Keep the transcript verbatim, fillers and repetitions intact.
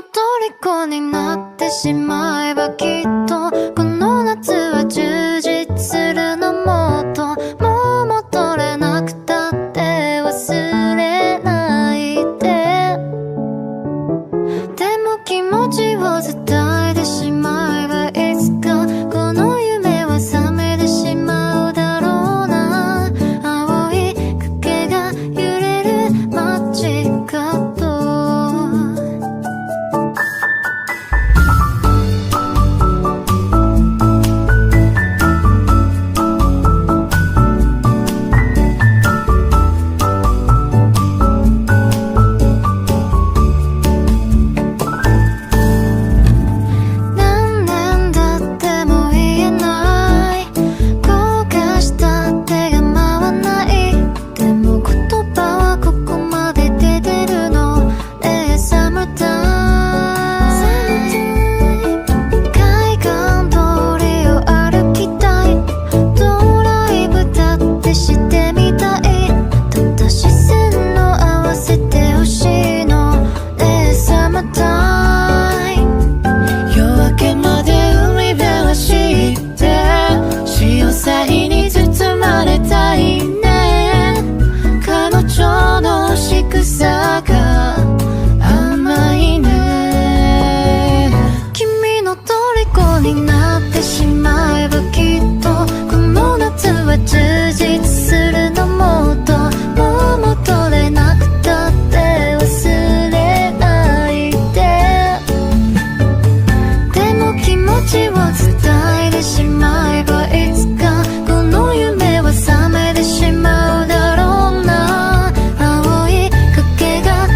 虜になってしまえばきっとこの夏は充実するのもっともう戻れなくたって忘れないででも気持ちを伝えてしまえばいつかこの夢は覚めてしまうだろうな青い影が 揺れる街角 何年だっても言えない 焦がした手が回らないでも言葉はここまで出てるのねえ Summertime 海岸通りを歩きたいドライブだってしてみたいただ視線を合わせてほしいのねえ Summertime 夜明けまで海辺走って潮騒に包まれたいね彼女の仕草が甘いね君の虜になってしまえばきっとこの夏は充実するのもっともう戻れなくたって忘れないででも気持ちを伝えてしまえばいつかこの夢は覚めてしまうだろうな青い影が